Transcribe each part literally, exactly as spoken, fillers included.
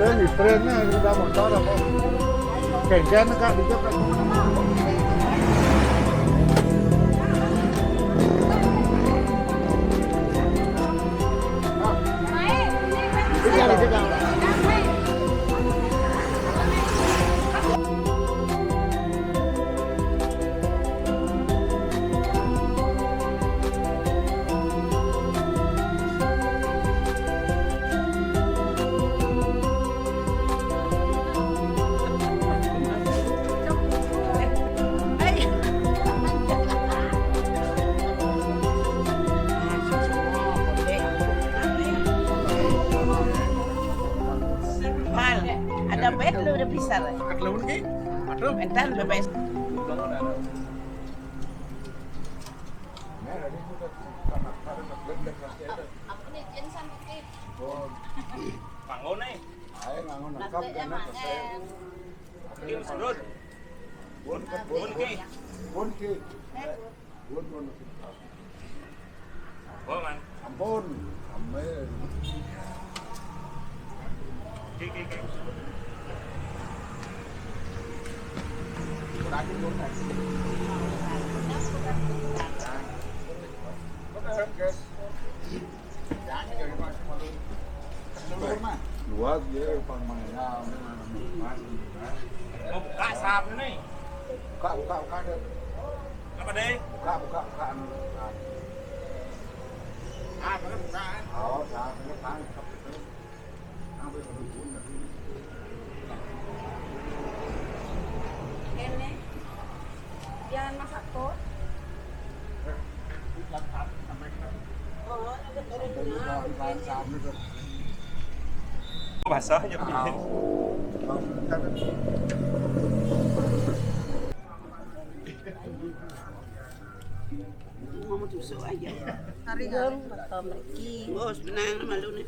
Saya di trennya kita motor apa? Kengken kan di jok. Iya, di jok. Mal, ada bed lu udah bisa lah. Entar udah bes. Bangun nih. Ayo bangun, lengkap, enak, selesai. Kim Surut. Bun, bun, bun, ki. Bun, ki. Bun, bun. Ampun, amin. Ki, ki, ki. Kurangin dong, guys. Guys. Luas dia, pang mainnya. Mau buka saham nih. Buka, buka, buka deh. Apa deh? Buka, buka, buka, anu, buka. Ah, bener bukaan. Oh, saham ini kan. Kene, jangan masak tuh. Basah ya. Hari kan. Bos, menang malu nih.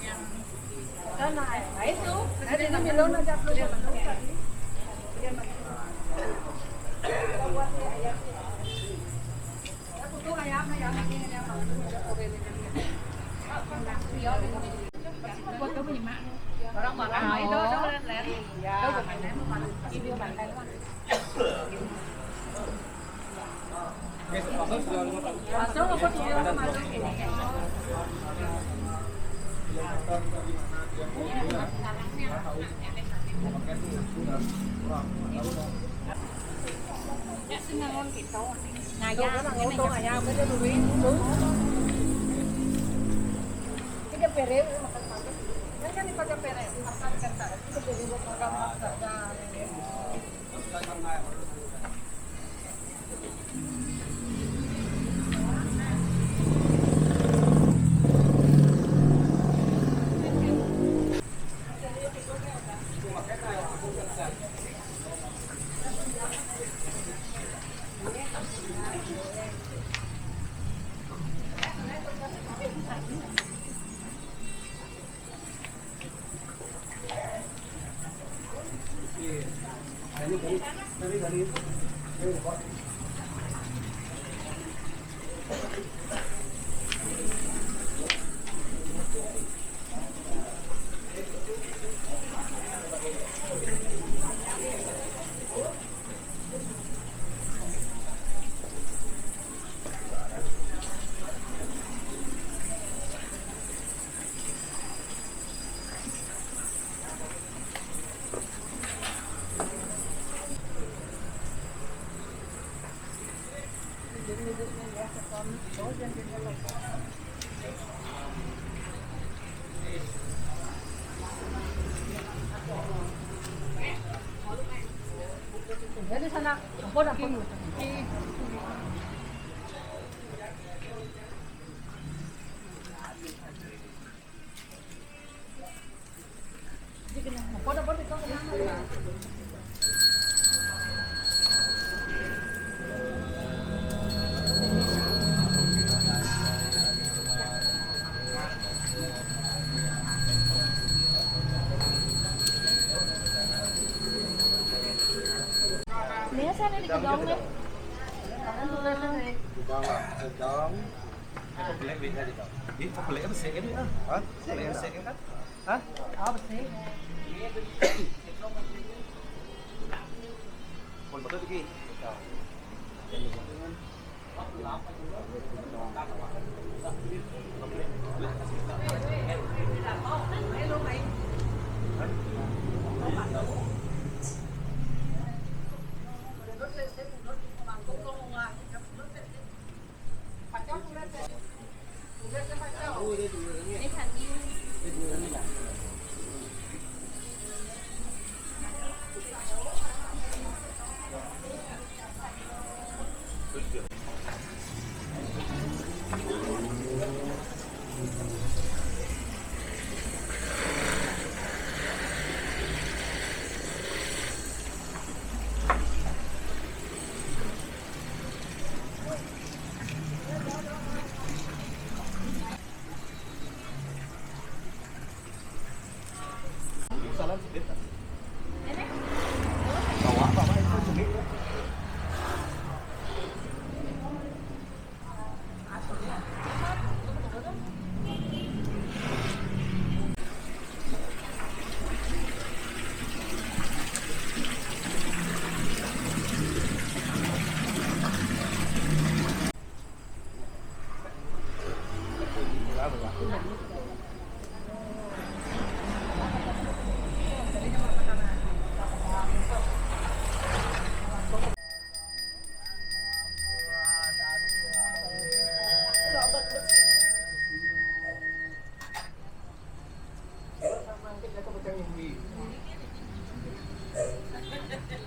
Sana, eh, itu. Tadi ini Milona jatuh. Barang-barang itu, itu. Masuk apa tuh? Masuk ini. Ya, senangon gitu. Ngayah, ngayah, ngayah. Kita pere, makan malam. Kan kan dipakai pere, makan kan tak. Kita pere, makan malam. Jadi sana, ampun, ampun. Ini saya nih digedong nih. Gedong lah, gedong. Ini chocolate beda gitu. Ini chocolate apa sih ini? Ah, hah? Chocolate apa sih ini kan? Hah? Apa sih? Pun betul iki.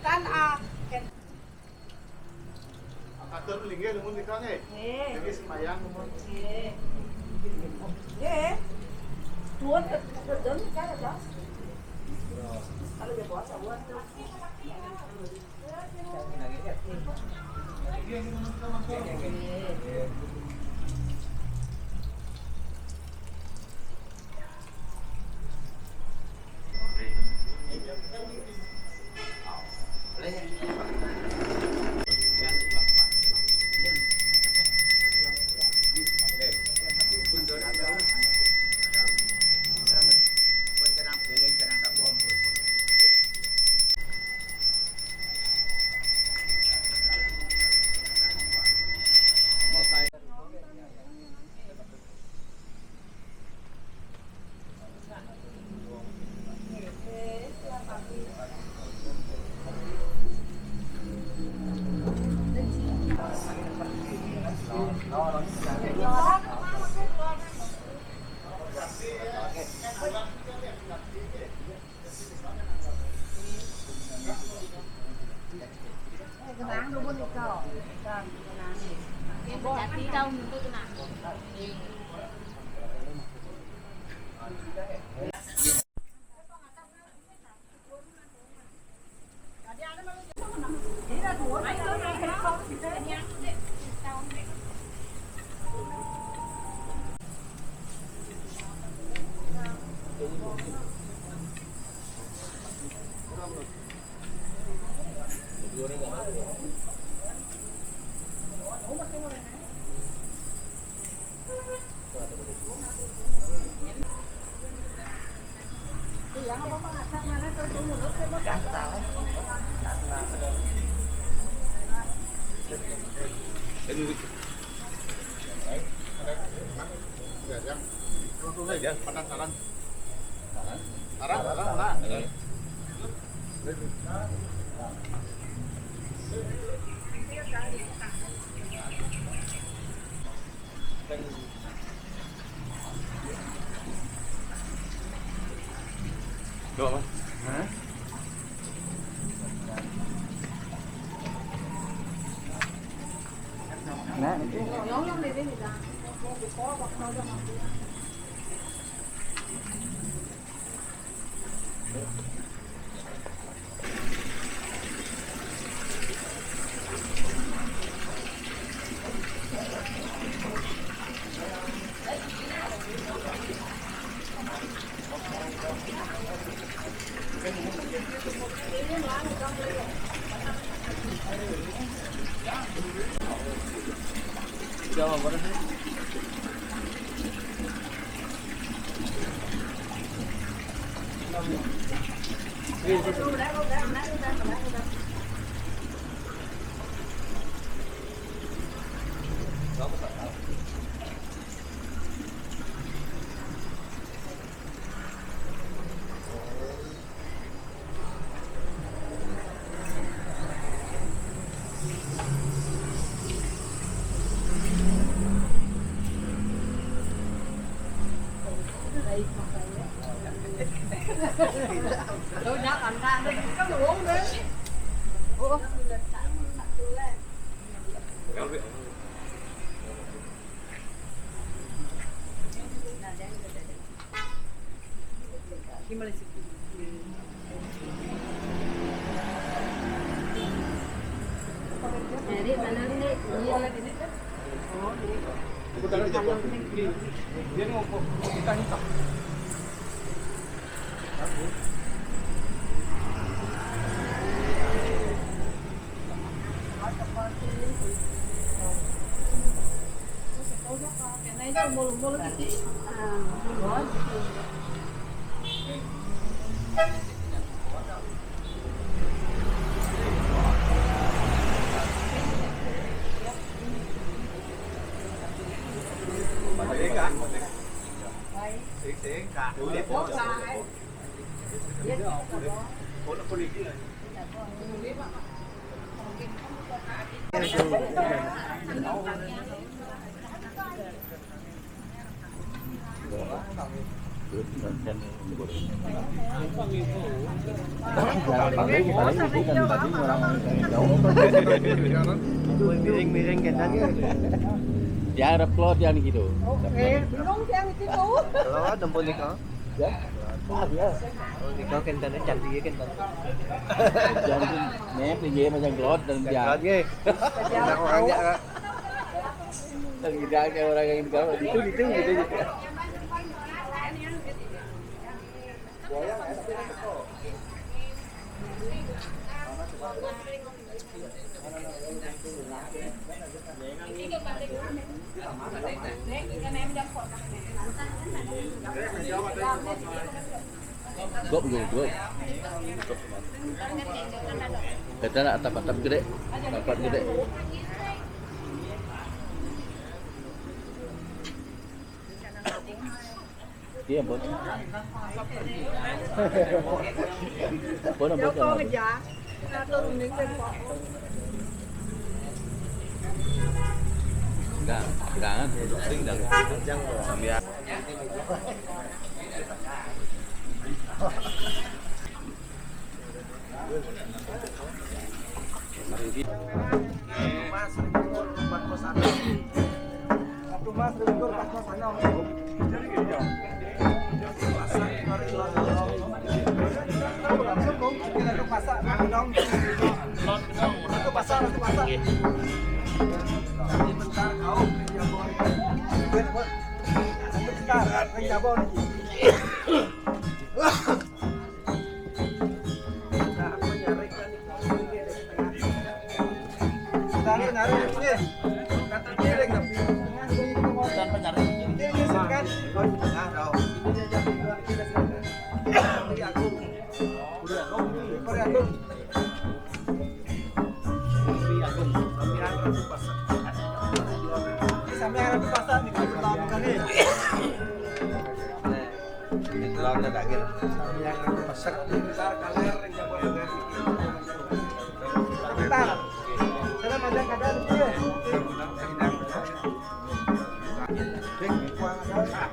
Kan, ah, Atur linggih lumun nika nggih. Nggih. Niki sembayang lumun. Nggih. Nggih. Nuwun ke-, ke-, ke-, kalau ya puasa buat. Kenang dulu nih kau. Kenang. Yang berarti tahu itu kenang. Penasaran. Taran, taran, taran. Dua, Mas. Hah? Nah, itu. Miring-miring kita. Dia harap keluar dia gitu. Oke, belum dia gitu. Kalau ada boleh kau. Ya. Wah, dia. Kalau nikah kan tanda cantik ya kan tanda. Jangan nih dia macam gelot dan dia. Gelot ya. Orang aja. Dan tidak ada orang yang kalau gitu gitu gitu gitu. Gop, gop, gop. Kita nak atap-atap gede, atap gede. Iya, Bos. Apa nama, Bos? Enggak, enggak, duduk sini dah. Sambil. Sampai ada pasar nih, kalau tahun kali. Ini telurnya tak kira. Yang masak. Bentar, kaler yang jago dengan. Bentar. Saya macam kadang dia. Cek, kuang ada.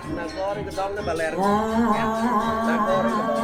Nagor gedong na baler. Nagor gedong.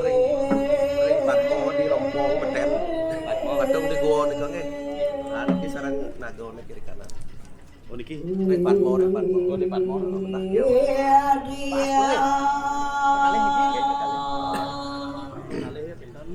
Ring, ring patmo di Rompong, Beten. Patmo. Patong di gua nih, Kang, eh. Nah, niki sareng naga nih kiri kanan. Oh, niki. Ring patmo, ring patmo. Oh, di patmo. Nah, iya. Pas, eh. Kalih niki, ya, kalih. Kalih, ya, pinten.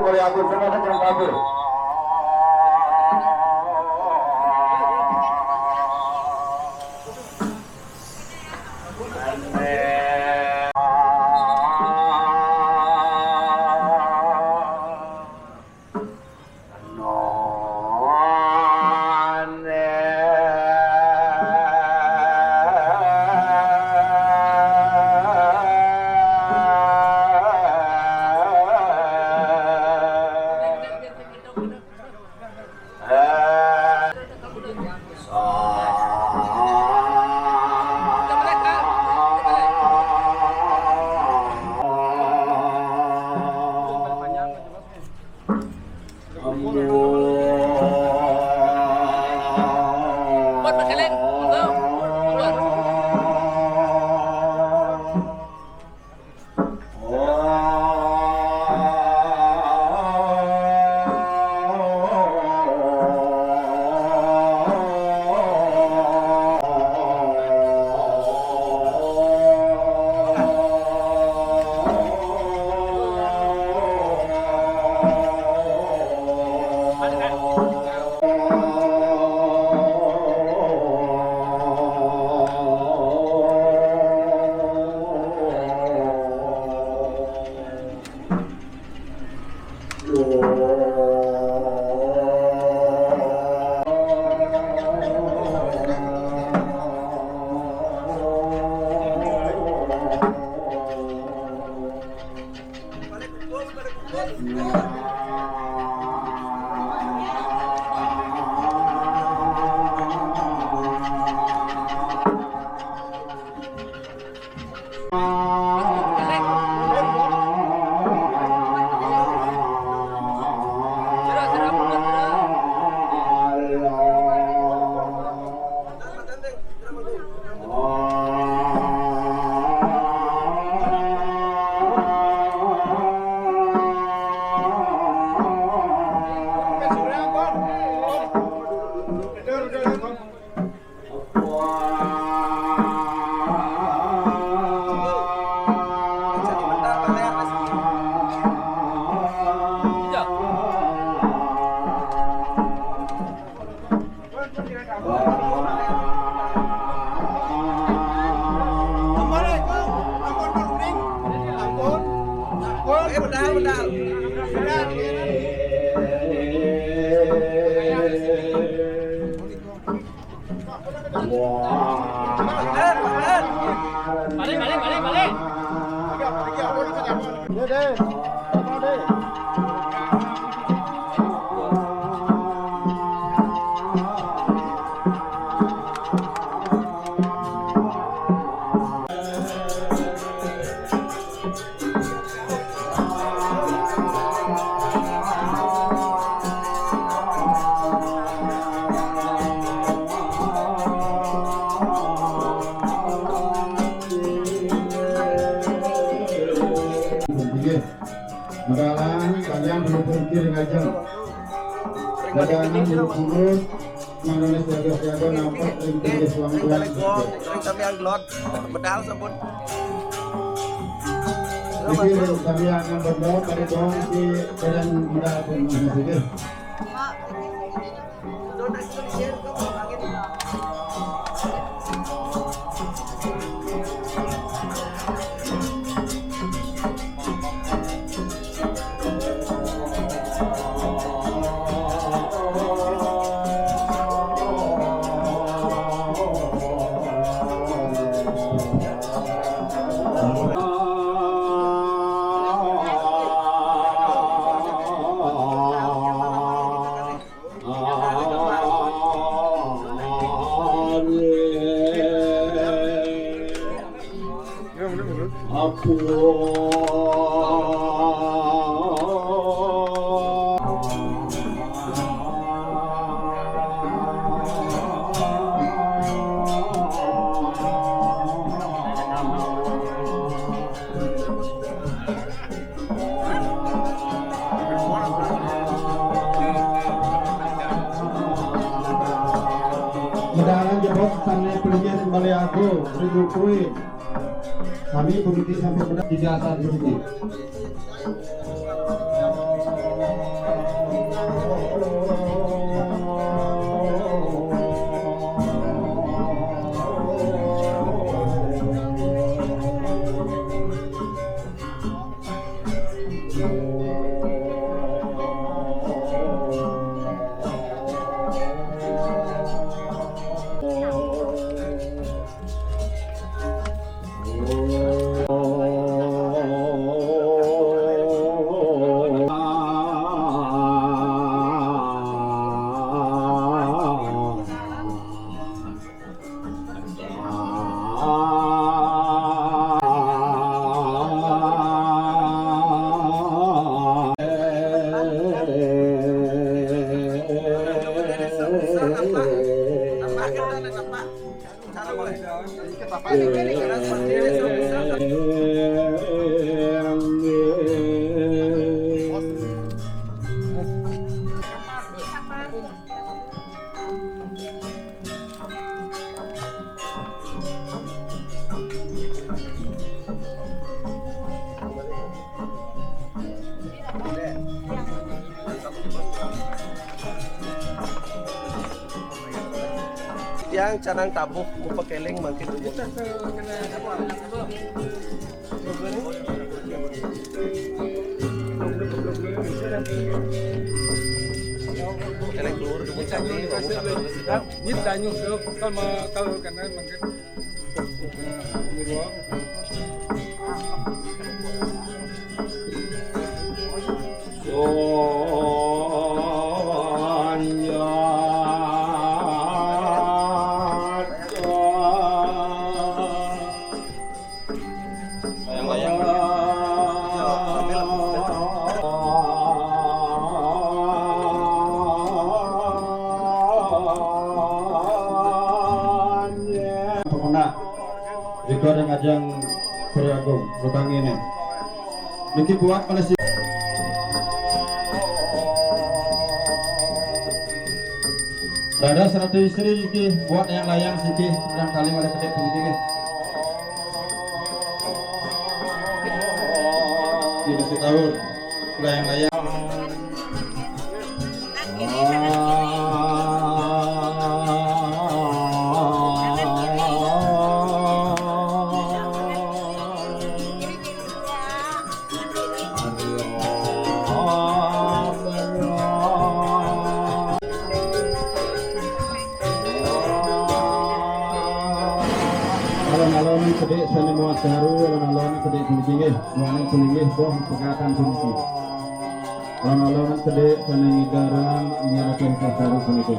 Oleh aku, semua macam kabur. Balik, balik, balik, balik. Nggih. Mudahan kalian belum berpikir ngajeng. Dagangan buruk-buruk, mangane siaga-siaga nampak ring pinggir suang-suang. Ring sampeyan glot, medal sampun. Iki ring sampeyan nang bendol, kali dong si badan medal pun masih. Medalan jebot sane pelinggih sembali aku, rindu kuwi. Kami puniki sampun medal tiga satu puniki. Yang canang tabuh ku pakeling mangkin. Keling keluar dulu tadi, ngomong satu. Ini tanya ke kalau kalau kena mangkin. Yang banyak. Pernah. Riko dan Ajang Puri Agung, lubang ini. Niki buat oleh si Dada seratu istri niki buat yang layang siki, yang kali oleh kedek puniki nggih. Ini setahun layang-layang. Alon-alon kedek sane muat karu, alon-alon kedek puniki nggih, muane puniki boh pegatan puniki. Alon-alon kedek sane ngidaran, ngiaraken karu puniki.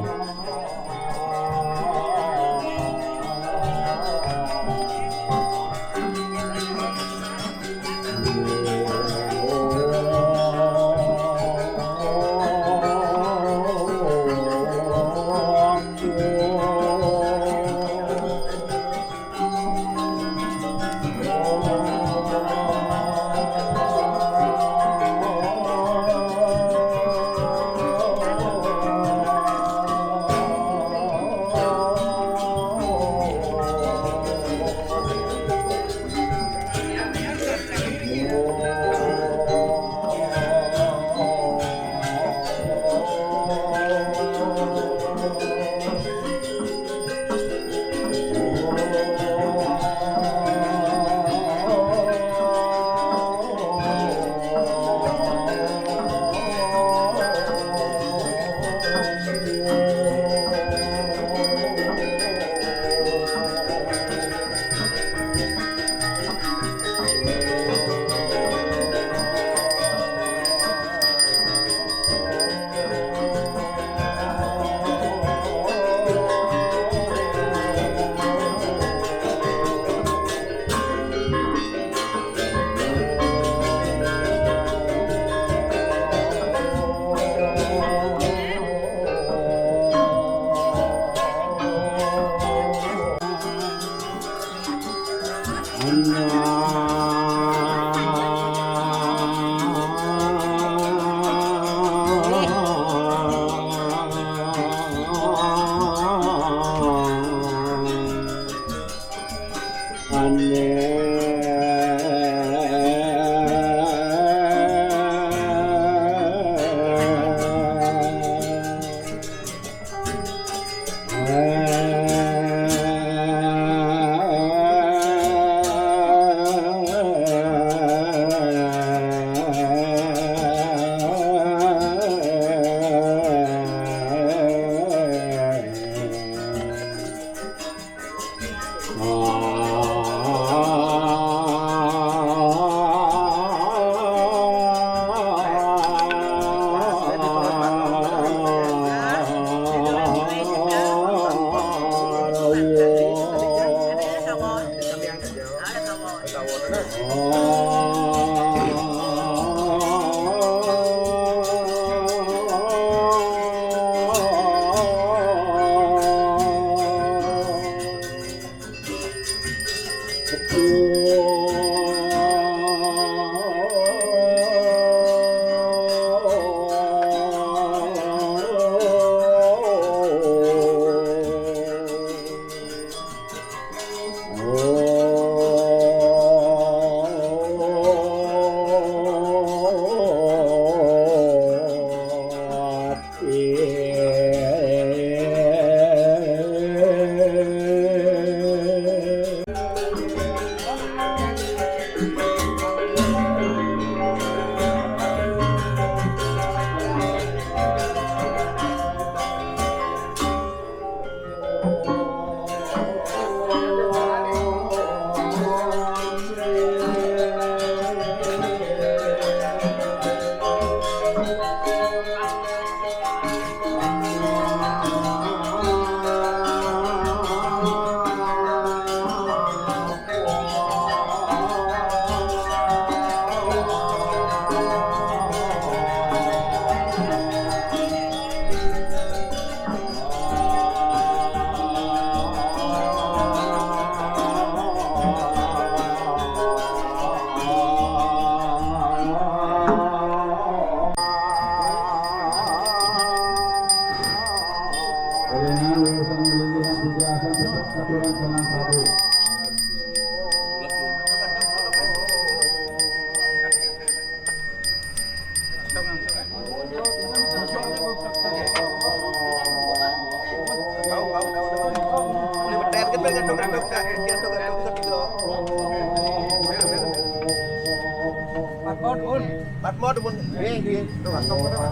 Oh, demen. Nggih, nggih. Tuh, kantong mana, Pak?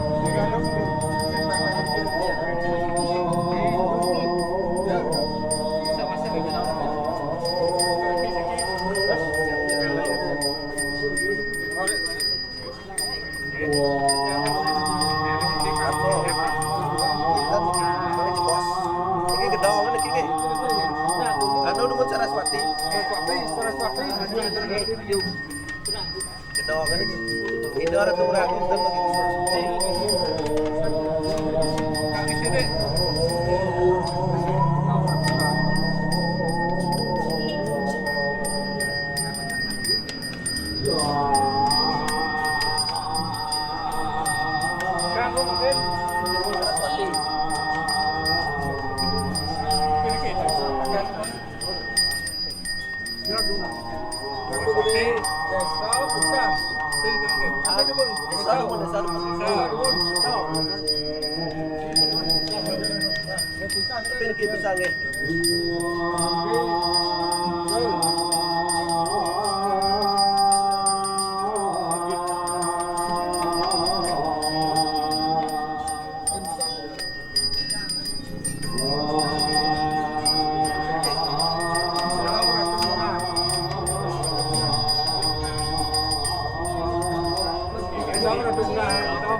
Iki gedong iki, iki. Anu, demen Saraswati. Saraswati, Saraswati. Gedong iki. Ini orang tuh orang itu.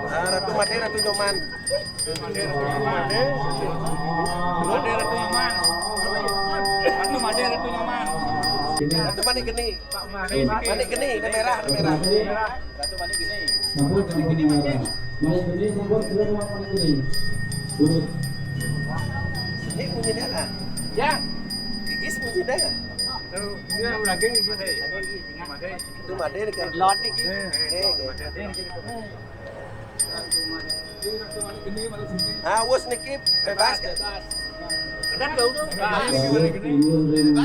Ah, Ratu Made, Ratu Nyoman. Made, Ratu Nyoman. Ratu Made, Ratu Nyoman. Ratu Manik Geni. Manik Geni, ini merah, ini merah. Ratu Manik Geni. Sampun Manik Geni merah. Manik Geni, sampun, sudah Manik Geni. Terus. Ini punya dia, kan? Ya. Gigis punya dia, kan? Itu, ini yang lagi, ini. Itu Made kan? Lot iki. Eh, eh. Ah, wis niki bebas kan? Bebas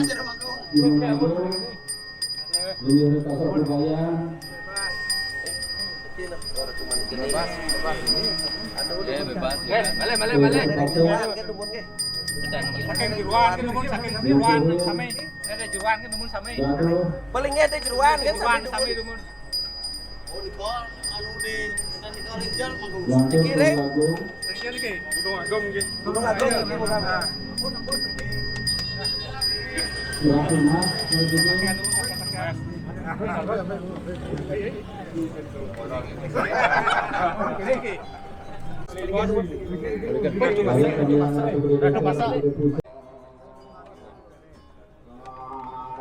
ya, Mangku. Bebas, bebas. Anu, ya, bebas, bebas. Balik, balik, balik. Saking jeroan kan, saking jeroan sami. Ada jeroan kan, sami. Paling ada jeroan kan, jeroan sami, sami. Oh, di kol, anu di, di Kalinjal, Mangku. Dikirim. Gunung Agung nggih. Gunung Agung nggih, Gunung Agung.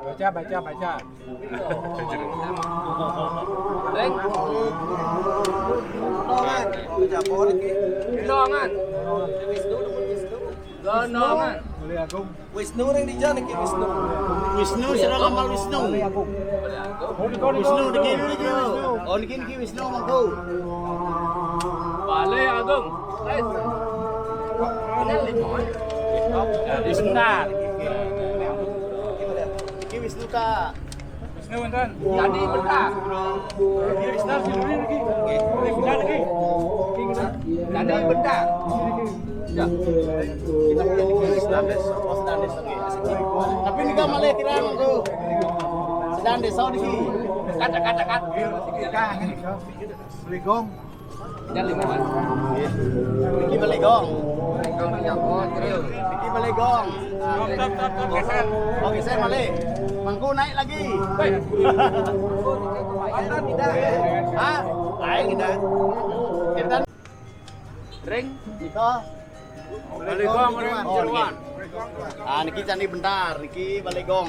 Baca, baca, baca. Ring. Gondongan. Wisnu, Wisnu. Gondongan. Wisnu ring dija niki Wisnu. Wisnu sira ngamal Wisnu. Wisnu niki, niki Wisnu. Oh, niki, niki Wisnu monggo. Bale Agung. Wisnu. Iki Wisnu ta. Wisnu wonten. Tadi bentar. Wisnu sing dulu niki. Bentar niki. Tadi bentar. Ya. Kita punya niki Wisnu. Tapi niki malah kirang tuh. Sedang desa niki. Kata, kata, kata. Beli gong. Niki Balegong. Niki Balegong. Oke, saya balik. Mangku naik lagi. Hah? Ayo kita. Kita ring. Kita Balegong, ring. Oh, niki. Ah, niki candi bentar, niki Balegong.